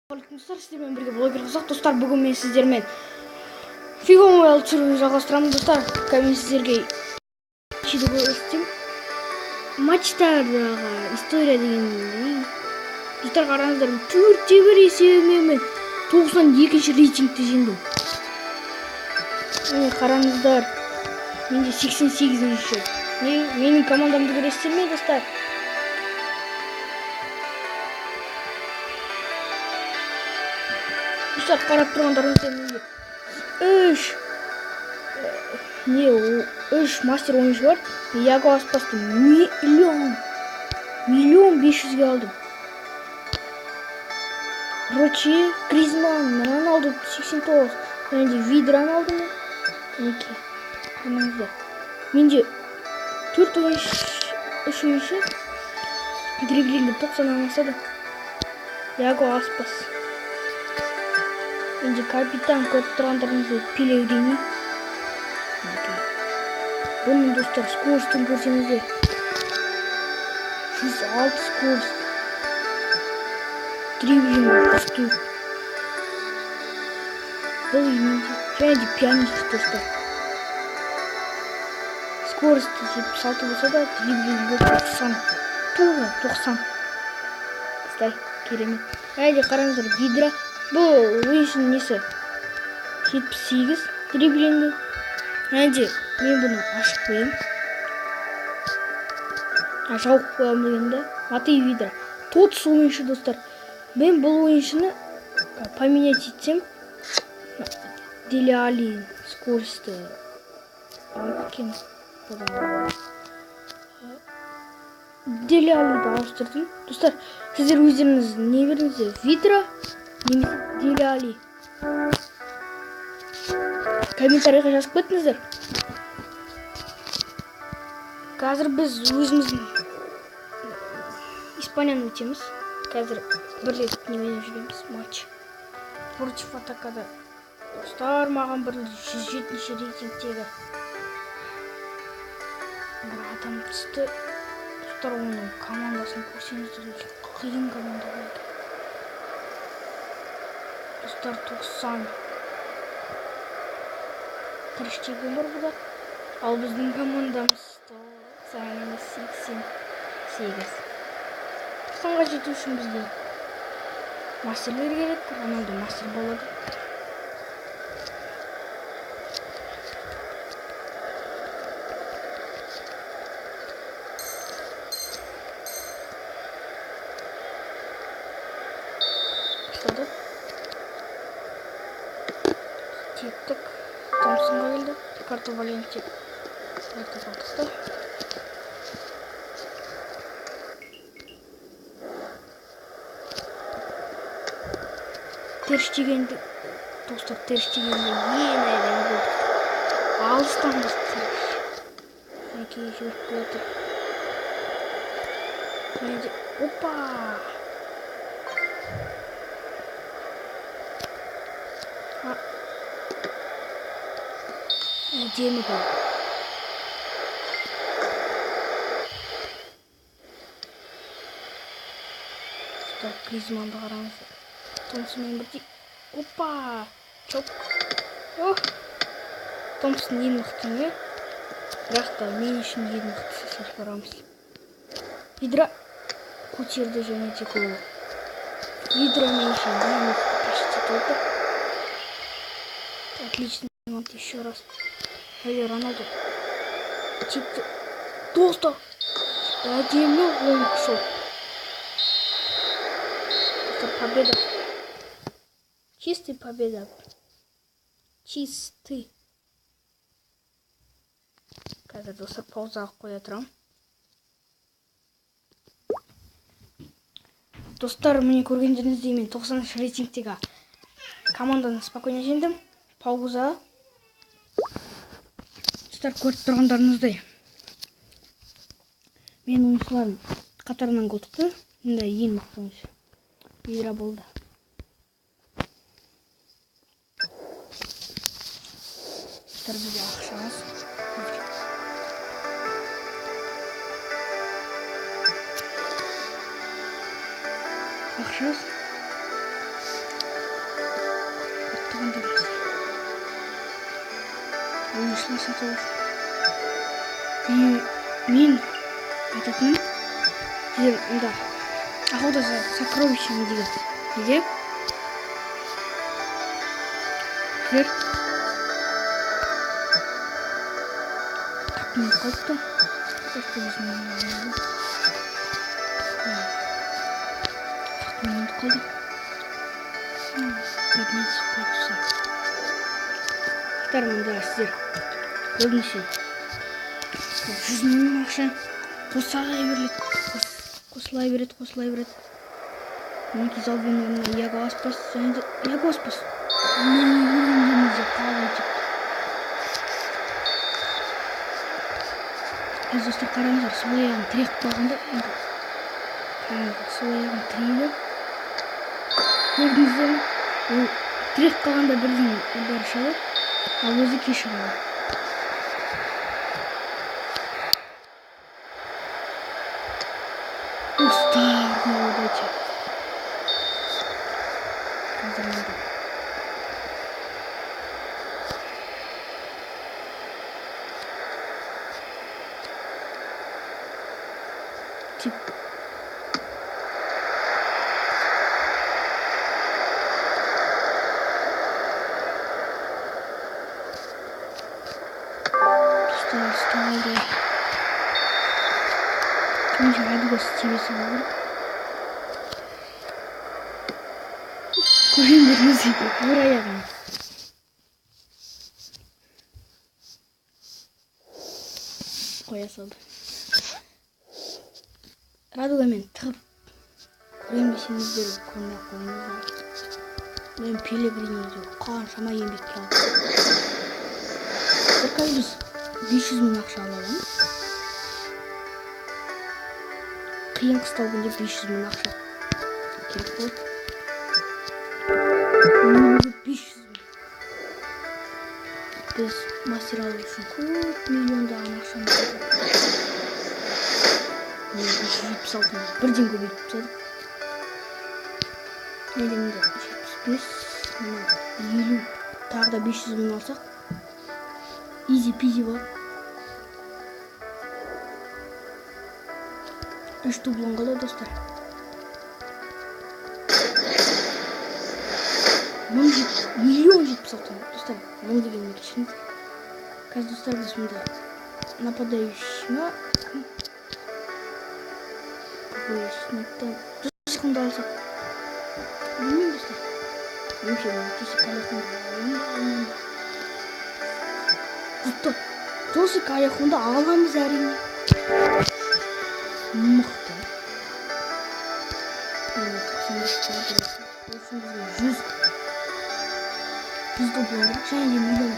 Достар, сіздермен бірге блогер Қазақ. Достар, бүгін мен сіздермен FIFA Mobile түсіруді жалғастырамын. Достар, қазір мен сіздерге көрсетемін. Матчтардағы история деген. Достар, қараңыздар, 4-1 есебімен мен 92-ші рейтингті жеңдім. Міне қараңыздар, менде 88-ші. Менің командамды көресіздер ме, достар? Достар, қарап тұрғандарыңыздай менде 3 мастер ойыншы бар. Яго Аспасты 1,5 миллионға алдым. Рочи, Гризман, Роналду 89, және де Видраны алдым мен. Мінекей, қараңыздар. Менде 4 ойыншы, 3 ойыншы дриблингі 90-нан асады. Яго Аспас. Менде капитан көріп тұрғандарыңыздай Пеллегрини. Бұның, достар, скоростын көрсеңіздер. 106 скорость. Дриблинг 104. Бұл менде және де Пьянич, достар. Скорості 76 болса да, дриблингі 90. Тура 90. Достар, керемет. Және де қараңыздар, Видра. Бұл ойыншының несі? 78 дриблингі. Және де мен бұны ашып қоямын. Жауып қоямын дегенде Матей Видра. Тотс ойыншы, достар. Мен бұл ойыншыны поменять етсем, Деле Али скорості алып екен. Деле Алиді ауыстырдым. Достар, сіздер өздеріңіз не бердіңіздер? Видра немесе Деле Али. Комментарийға жазып кетіңіздер. Қазір біз өзіміздің Испанияны өтеміз. Қазір бір рет немен жүреміз матч. Против атакада. Достар, маған бір 107-ші рейтингтегі бір адам түсті. Достар, оның командасын көрсеңіздер, өте қиын команда болды. Достар, 90 Тер Штеген бар бұда. Ал біздің командамыз 90 емес, 88. 90-ға жету үшін бізге мастерлер керек. Роналду мастер болады. Бастады. Теттік. Томпсонға келді. Рикардо Валенти. Рикардо достар. Тер Штегенді, достар, Тер Штегенді ең әдемі болды. Алыстан достар. Мінекей, жүгіріп келе. Және де, опа! Әдемі гол. Достар, Гризманды қараңыз. Томпсонмен бірдей. Опа! Чоп. Ох! Томпсон ең мықты не? Бірақ та мен үшін ең мықтысы Серхио Рамос. Видра көтерді және де гол. Видра мен үшін ең мықты почти отыр. Отличный момент еще раз. Және Роналду. Типті. Достар! Әдемі лонг шот. Достар, победа. Чистый победа. Чистый. Қазір, достар, паузаға қоя тұрамын. Достар, міне, көргендеріңіздей, мен 90 рейтингтегі команданы спокойно жеңдім. Пауза. Достар, көріп тұрғандарыңыздай, менің ойыншыларым қатарынан гол тықты. Мында ең мықты ойыншы Видра болды. Достар, бізде ақша аз. Ақша аз. ойыншылар сатып алу. Мен айтатыным, сіздер мында охота за сокровищами деген неде сіздер 40 минут қалыпты. 40 минут қалды. Поднять полчаса. Мында сіздер көбінесе 100 мың ақша қоса беріледі, қосыла береді, қосыла береді. Мінекей Залбин орнына Яго Аспас және де Яго Аспас өлгенде қалай тепті. Достар, қараңыздар, сол аяғын тіреп қалғанда, қараңыздар, сол аяғын тірейді. Көрдіңіздер ме? Ол тіреп қалғанда бірден удар шалады, ал өзі кеш шығады. Достар, молодцы. Қазір мында. Тип. Достар, ұсталды. Кімше Радугасы тебе салу керек. Көрген көріңіз екен, бір аяғын. Қоя салды. Радугамен тығып көрем десеңіздер, көрмей қойыңыздар. Мен Пелегриниде қаншама еңбекке алдым. Бір қазір біз 500 мың ақша ала аламыз. Қиын қыстау күнде 500 мың ақша керек болады. 500 мың. Біз мастер алу үшін көп миллиондаған ақшаны құртып. 576 мың. Бірден көбейтіп тастадық. Енді мында 75, мына 50, тағы да 500 мың алсақ, изи пизи болады. 3 дублон қалды, достар. 1 076 000. Достар, мың дегеннен кешіріңіз. Қазір, достар, біз мында нападающий ма? Кім? Жосиконды алсақ. Білмеймін, достар. Меніңше, Жосик Калехонды аламын. Достар, Жосик Калехонды аламыз әрине. Мықты. 95 болады. Ол үшін бізге 100 дублон керек және де миллион.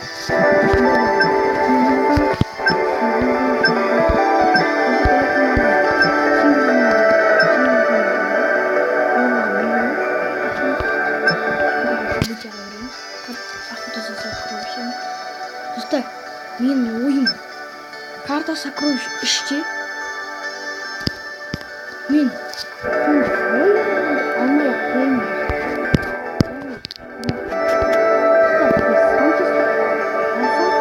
Достар, менің ойым карта сокровищ 3-те мен алмай ақ қояйын. Достар, алсам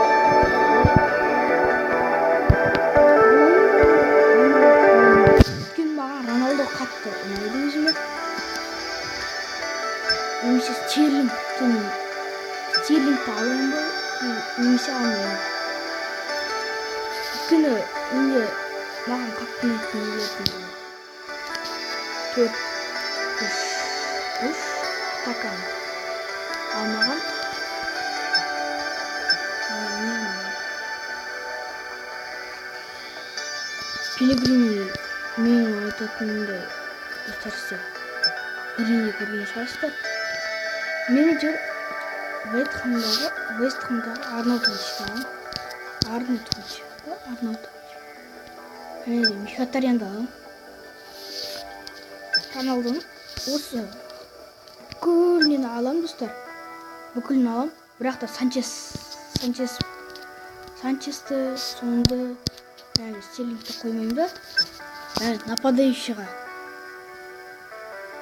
өйткені маған Роналдо қатты ұнайды өзіме. Немесе Стерлингті алайын ба, немесе алмайын. Өйткені менде маған қатты ұнайтын нелердің 4, 3, 3 стакан. Ал маған не ұнайды? Пелегрини менің айтатынымды, достар, сіздер бірдеңе көрген шығарсыздар. Мен әйтеуір Вест Хэмдағы Арнаутовичті аламын. Арнаутович, Арнаутович. Және де Мхитарянды аламын. Роналдоның осы бүкілінен аламын, достар. Бүкілін аламын. Бірақ та Санчесті, Сонды, және Стерлингті қоймаймын да. Және нападающийға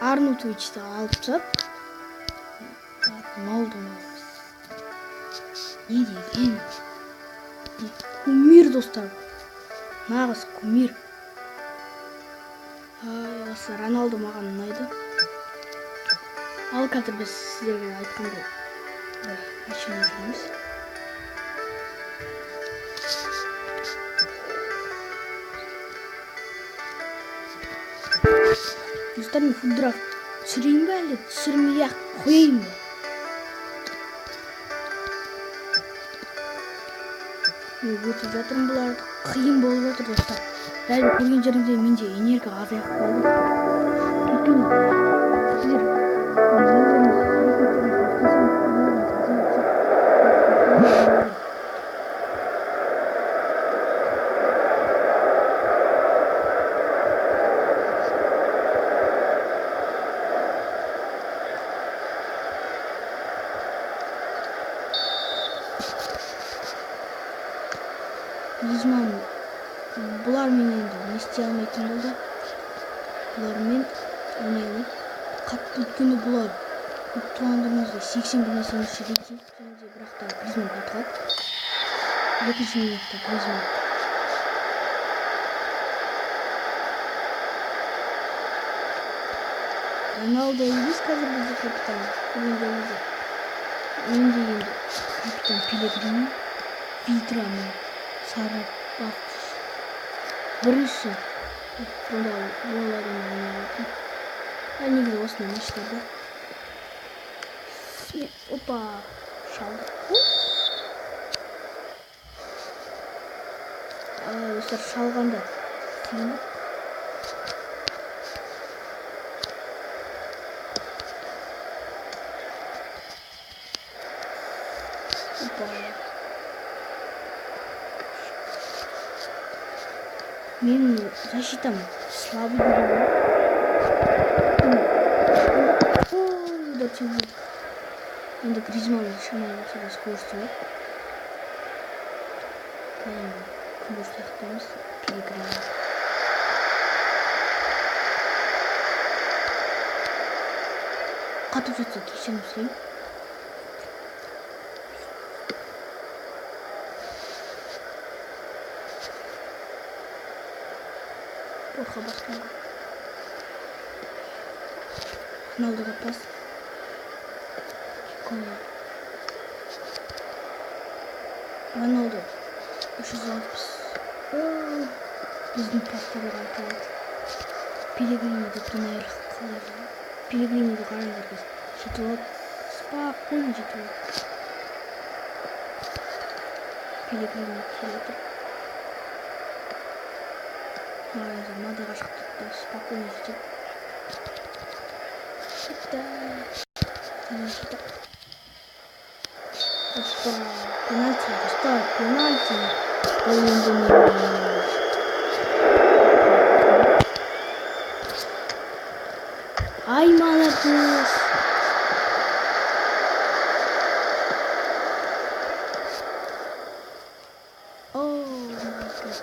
Арнаутовичті алып тастап, Роналдоны аламыз. Не деген? Кумир, достар. Нағыз кумир. Ай, осы Роналду маған ұнайды. Ал қазір біз сіздерге айтқандай машина жүрміз. Достар, мен футдрафт түсірейін бе әлде түсірмей ақ қояйын ба? Мен өтіп жатырмын бұларды. Қиын болып жатыр, достар. Дәл көрген жеріңізде менде энергия азайып қалды. Өйткені сіздер Гризман бұлармен енді не істей алмайтын болды. Бұлармен ойнай алмайды. Қатты, өйткені бұлар көріп тұрғандарыңыздай 80 бір нәрсе рейтинг және де, бірақ та Гризман кетіп қалды. Екінші минутта Гризман. Роналдо емес қазір бізде капитан. Көргендеріңіздей. Менде енді капитан Пеллегрини, Видра мен сары ақ бірінші бұнда ол адамдар ойнап. Негізі осындай матчтарда опа шалды. Достар, шалғанда қиын. Опа. Менің защитам слабый деген. Ой, удар тигізді. Енді Гризман шамалы болса да скорости бар. Кәдімгі күмбез сияқты емес, Пеллегрини. Қатып жатса кешірім сұраймын. Борха басқан. Роналдоға пас. Роналдо 360. Біздің пастарға айтылады. Пеллегрини топтан айырылып қалай. Пеллегриниді қараңыздар қазір. Жетіп алады. Спокойно жетіп алады. Пеллегрини келіп отыр. Қараңыздар, мынадай қашықтықта спокойно жетеді. Жетті. Жетті. Опа, пенальти, достар, пенальти. Бұл енді мен. Ай, молодец. О, молодец.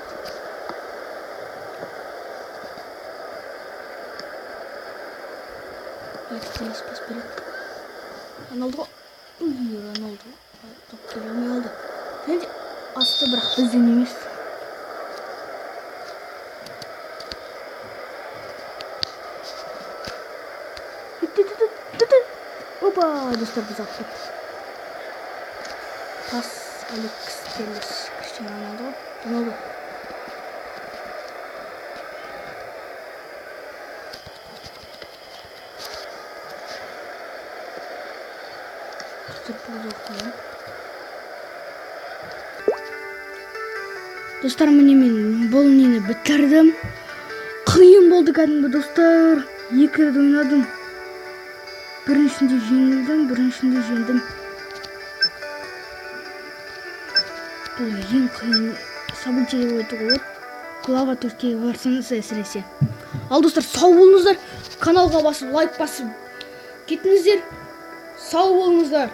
Екі келесі пас береді. Роналду. Ой, Роналду. Топ келе алмай қалды. Және де асты, бірақ бізден емес. Опа, достар, біз алып кеттік. Пас Алекс Телес, Криштиану Роналду. Роналду. Достар, міне мен бұл нені бітірдім. Қиын болды кәдімгі, достар. Екі рет ойнадым. Біріншінде жеңілдім, біріншінде жеңдім. Бұл ең қиын событие деп айтуға болады. Глава 4-ке барсаңыз әсіресе. Ал достар, сау болыңыздар. Каналға басып, лайк басып кетіңіздер. Сау болыңыздар.